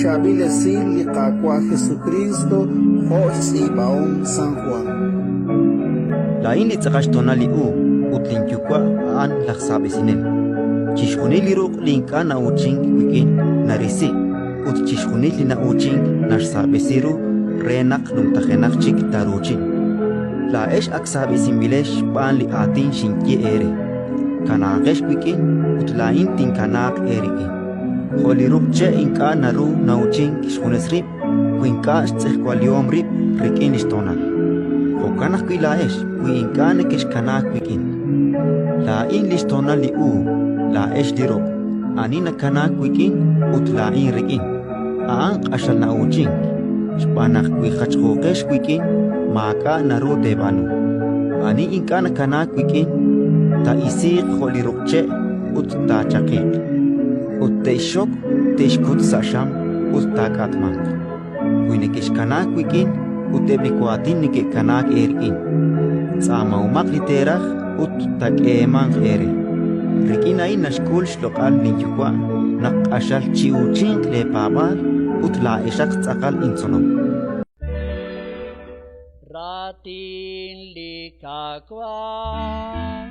Xchaab'il Esil li Qaawa' Jesukriist jo' xtz'iib'ahom San Jwan. Laa'in li tz'aqal xtoonal li uub' ut linYuwa' a'an laj saab'esinel. Chixjunil li ruq' li ink'a' na'uuchink wik'in narisi, ut chixjunil li na'uuchink naxsaab'esi ru re naq numtajenaq chik taaruuchin. Laa'ex ak saab'esinb'ilex xb'aan li aatin xinye eere. Kanaaqex wik'in ut laa'in tinkanaaq eerik'in. Jo' li ruq' che' ink'a' naru na'uuchink xjunes rib' wi ink'a' xtz'ejwalihom rib' rik'in li xtoonal, jo'kan ajwi' laa'ex wi ink'a' nekexkanaak wik'in. Laa'in li xtoonal li uub', laa'ex li ruq'. Ani nakanaak wik'in ut laa'in rik'in, a'an q'axal na'uuchink, xb'aan naq wi jachjooqex wik'in, maak'a' naru teeb'aanu. Ani ink'a' nakanaak wik'in, taa'isiiq jo' li ruq' che' ut taachaqiq. Ut te'xxok, te'xkut sa' xam ut taak'atmanq. Wi nekexkanaak wik'in ut eb' li waatin neke'kanaak eerik'in, tz'aamahomaq li teeraj ut taak'eemanq eere. Rik'in a'in naxk'ul xloq'al linYuwa' naq q'axal chi'uuchinq leepaab'aal ut laa'exaq tz'aqal intzolom. Raatin li Qaawa'.